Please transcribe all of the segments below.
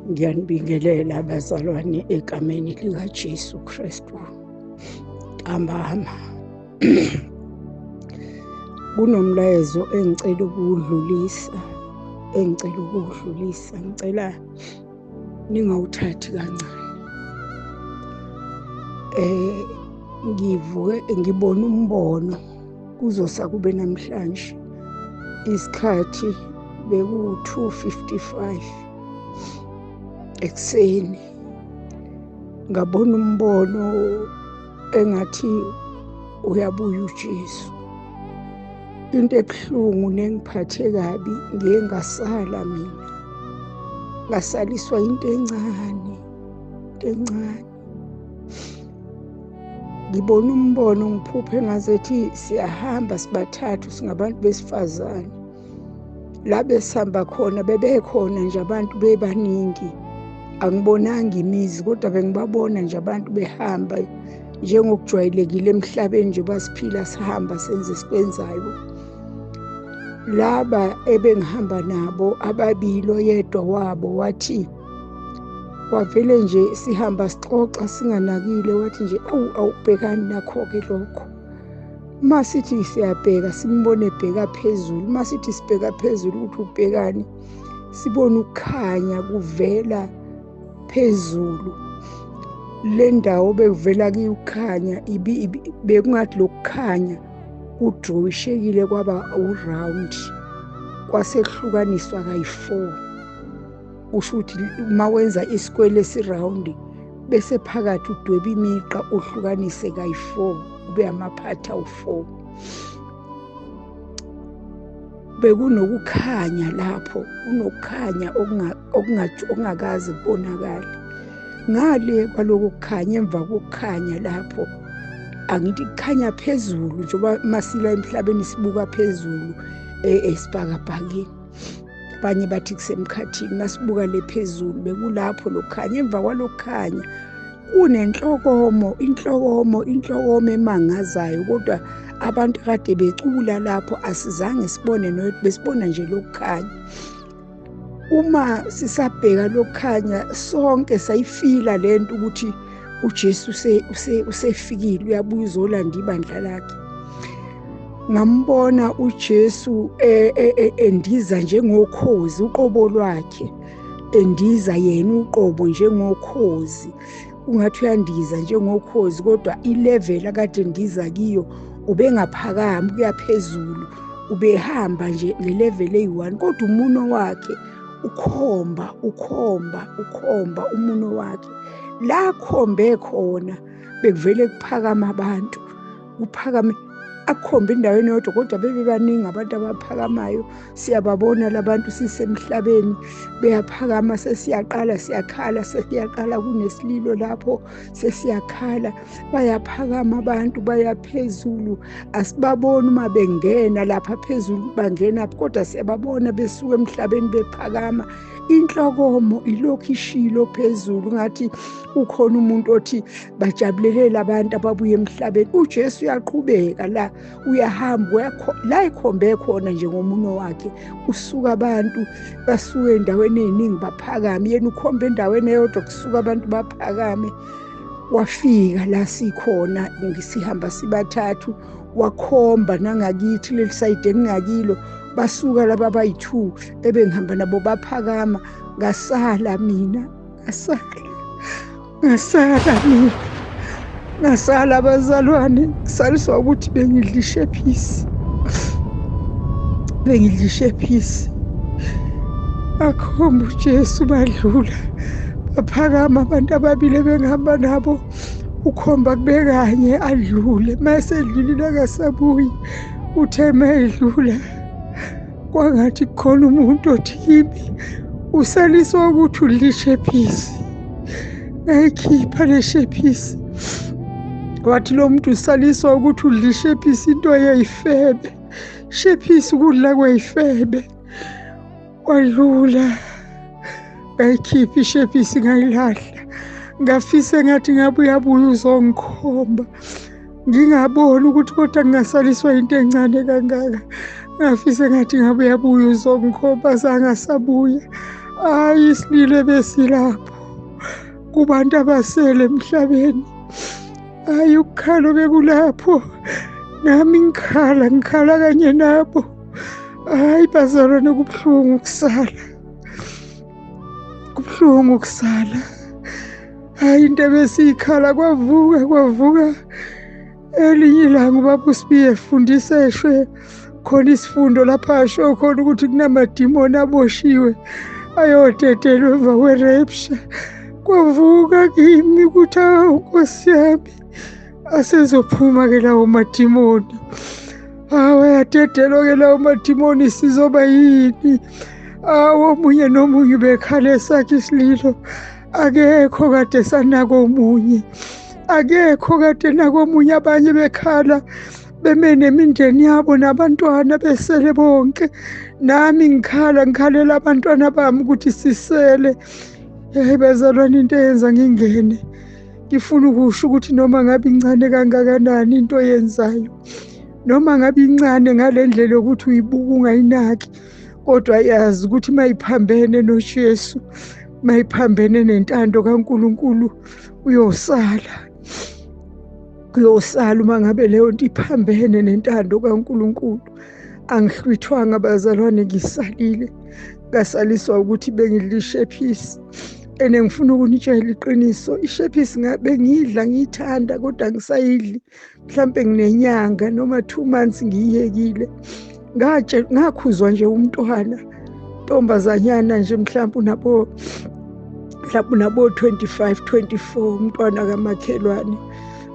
Ngiyanibingelela abazalwane egameni likaJesu Kristu. Ntambama kunomlayezo engicela ukuwudlulisa, ngicela ningawuthathi kancane. Ngivuke ngibona umbono kuzosa kube namhlanje. Isikhathi beku-2:55 ekuseni. Ngabona umbono engathi uyabuya uJesu. Into ebuhlungu nengiphathe kabi, ngiye ngasala mina, ngasaliswa into encane, into encane. Ngibona umbono, ngiphuphe ngazethi siyahamba sibathathu, singabantu besifazane. La besihamba khona bebekhona nje abantu bebaningi, angibonanga imizi kodwa bengibabona nje abantu behamba njengokujwayelekile emhlabeni nje, basiphila sihamba senze esikwenzayo. Laba ebengihamba nabo ababili, oyedwa wabo wathi, wavele nje sihamba sixoxa singanakile, wathi nje awu awubhekani nakho-ke lokho. Masithi siyabheka simbone ebheka phezulu, masithi sibheka phezulu ukuthi ubhekani, sibone ukukhanya kuvela phezulu. Le ndawo bekuvela kiyo ukukhanya bekungathi lokukhanya kudrowishekile kwaba uround, kwasekuhlukaniswa kayi-4. Kusho ukuthi uma wenza isikwele esiround bese phakathi udweba imigqa uhlukanise kayi-4, kube amaphathi awu-4. Bekunokukhanya lapho, kunokukhanya okungakaze kubonakale. Ngale kwaloko kukhanya, emva kokukhanya lapho, angithi kukhanya phezulu njengoba masila emhlabeni sibuka phezulu esibhakabhakeni. Abanye bathi kusemkhathini, masibuka le phezulu bekulapho lokukhanya. Emva kwalokukhanya kunenhlokomo, inhlokomo emangazayo, kodwa abantu kade becula lapho asizange sibone noyedwa, besibona nje lokukhanya. Uma sisabheka lokukhanya sonke sayifila lento ukuthi uJesu usefikile, uyabuya uzolanda ibandla lakhe. Ngambona uJesu endiza njengokhozi, uqobo lwakhe endiza yena uqobo njengokhozi, ungathi uyandiza njengokhozi, kodwa ilevel akade endiza kiyo ubengaphakami kuya phezulu, ubehamba nje ngelevel eyi-1, kodwa umuno wakhe ukhomba umuno wakhe. La khombe khona bekuvele kuphakama abantu, kuphakame akhombe endaweni yodwa, kodwa bebe baningi abantu abaphakamayo. Siyababona labantu sisemhlabeni beyaphakama, sesiyaqala siyakhala, sesiyaqala kunesililo lapho sesiyakhala, bayaphakama abantu bayaphezulu. Asibaboni uma bengena lapha phezulu bangena, kodwa siyababona besuka emhlabeni bephakama. Inhlokomo ilokhu ishilo phezulu, ngathi ukhona umuntu othi bajabulele abantu ababuye emhlabeni. uJesu uyaqhubeka la, uyahamba la ekhombe khona nje ngomuno wakhe, usuka abantu basuke endaweni eziningi baphakame, yena ukhombe endaweni eyodwa kusuka abantu baphakame. Wafika la sikhona sihamba sibathathu, wakhomba nangakithi leli side engingakilo, basuka laba abayi-2 ebengihamba nabo baphakama. Ngasala mina, ngasala abazalwane, ngisaliswa ukuthi bengidla ishephisi. Akhomba uJesu, badlula baphakama abantu ababili ebengihamba nabo, ukhomba kube kanye adlule. Mayesedlulile akasabuyi, uthe mayedlula kwangathi kukhona umuntu othi kimi, usaliswa ukuthi udla ishephisi. Ngayikhipha le shephisi. Wathi lo muntu usaliswa ukuthi udla ishephisi, into yeyifebe, shephisi ukudla kweyifebe. Wadlula, ngayikhipha ishephisi ngayilahla. Ngafisa ngathi ngabe uyabuya uzongikhomba, ngingaboni ukuthi kodwa ngingasaliswa into encane kangaka. Ngafisa ngathi ngabe uyabuya uzongikhomba, zangasabuya. Hayi, isililo besilapho kubantu abasele emhlabeni. Hayi, ukukhalo bekulapho, nami ngikhala kanye nabo. Hayi bazalwane, kubuhlungu ukusala, kubuhlungu ukusala. Hayi, into ebesiyikhala kwavuka elinye ilanga ubaba uSibiya efundisa eshwe khona isifundo lapha asho khona ukuthi kunamadimoni aboshiwe ayodedelwa emva kwe-rapture. Kwavuka kimi ukuthi awu Nkosi yami, asezophuma-ke lawo madimoni. Awu, ayadedelwa-ke lawo madimoni, sizoba yini? Awu, omunye nomunye ubekhala esakhe isililo, akekho kade sanako omunye, akekho kade nako omunye. Abanye bekhala beme nemindeni yabo nabantwana besele bonke. Nami ngikhala, ngikhalela abantwana bami ukuthi sisele. Hey bazalwane, into eyenza ngingene, ngifuna ukusho ukuthi noma ngabe incane kangakanani into oyenzayo, noma ngabe incane ngale ndlela yokuthi uyibuka ungayinaki, kodwa yazi ukuthi mayiphambene noJesu, mayiphambene nentando kaNkuluNkulu, uyosala. Uyosala uma ngabe leyo nto iphambene nentando kaNkuluNkulu. Angihlwithwanga bazalwane, ngisalile. Ngasaliswa ukuthi bengidla ishephisi. Ene ngifuna ukunitshela iqiniso, ishephisi ngabe ngiyidla ngiyithanda, kodwa angisayidli. Mhlampe nginenyanga noma 2 months ngiyiyekile. Ngakhuzwa nje umntwana, ntombazanyana nje, mhlampe unabo 25 24, umntwana kamakhelwane.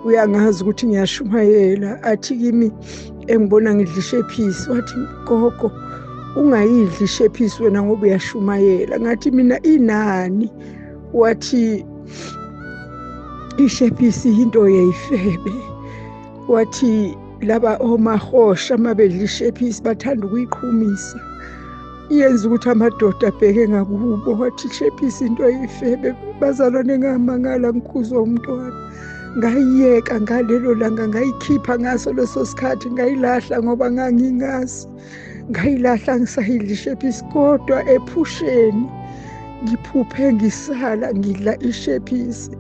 Uyangazi ukuthi ngiyashumayela, athi kimi engibona ngidla ishephisi, wathi gogo ungayidli ishephisi wena ngoba uyashumayela. Ngathi mina inani? Wathi ishephisi into yeyifebe. Wathi laba omahosha mabedla ishephisi bathanda ukuyiqhumisa, iyenza ukuthi amadoda abheke ngakubo. Wathi ishephisi into yeyifebe. Bazalwane, ngamangala ngikhuzwa umntwana, ngayiyeka ngalelo langa, ngayikhipha ngaso leso sikhathi, ngayilahla ngoba ngangingazi. Ngayilahla ngisayidla ishephisi, kodwa ephusheni ngiphuphe ngisala ngidla ishephisi.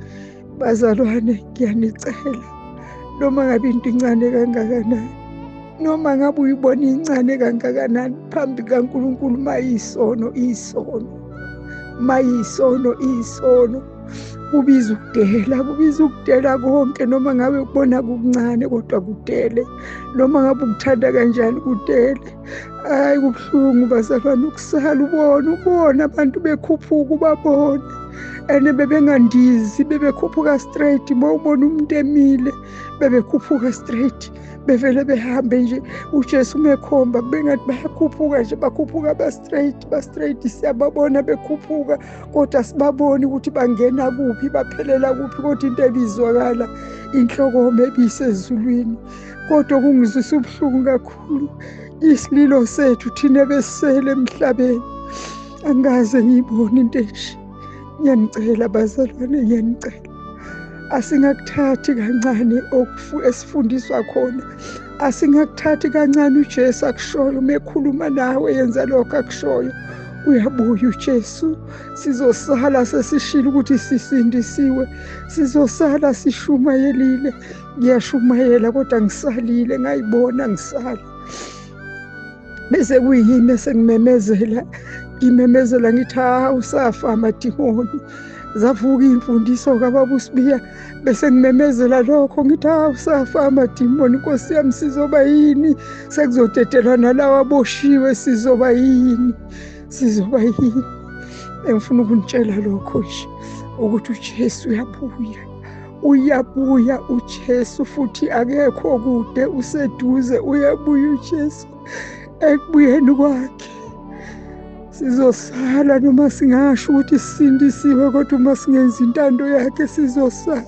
Bazalwane, ngiyanicela, noma ngabe into incane kangakanani, noma ngabe uyibona incane kangakanani phambi kaNkuluNkulu, mayisono isono, mayisono isono. Kubiza ukudela, kubiza ukudela konke, noma ngabe ukubona kukuncane kodwa kudele, noma ngabe ukuthanda kanjani kudele. Hayi, kubuhlungu bazalwane ukusala ubona abantu bekhuphuka, ubabone ene bebengandizi, bebekhuphuka straight. Mawubona umuntu emile, bebekhuphuka straight, bevele behambe nje. uJesu umekhomba kube ngathi bayakhuphuka nje, bakhuphuka ba straight, siyababona bekhuphuka, kodwa sibaboni ukuthi bangena kuphi, baphelela kuphi. Kodwa into ebizwakala inhlokome ebisezulwini. Kodwa kungizwisa ubuhlungu kakhulu isililo sethu thina besele emhlabeni. Angaze ngiyibone into enje. Ngiyanicela bazalwane, ngiyanicela, asingakuthathi kancane esifundiswa khona, asingakuthathi kancane uJesu akushoyo. Uma ekhuluma nawe, yenza lokho akushoyo. Uyabuya uJesu, sizosala sesishilo ukuthi sisindisiwe, sizosala sishumayelile. Ngiyashumayela kodwa ngisalile, ngayibona ngisala. Bese kuyimi esengimemezela, ngimemezela ngithi hawu safa amadimoni. Zavuka iy'mfundiso kababa uSibiya, bese ngimemezela lokho ngithi hawu safa amadimoni, Nkosi yami sizoba yini? Sekuzodedelwa nalawa aboshiwe, sizoba yini? Sizoba yini? Engifuna ukunitshela lokho nje ukuthi uJesu uyabuya, uyabuya uJesu, futhi akekho kude, useduze, uyabuya uJesu. Ekubuyeni kwakhe sizosala, noma singasho ukuthi sisindisiwe, kodwa uma singenza intando yakhe sizosala.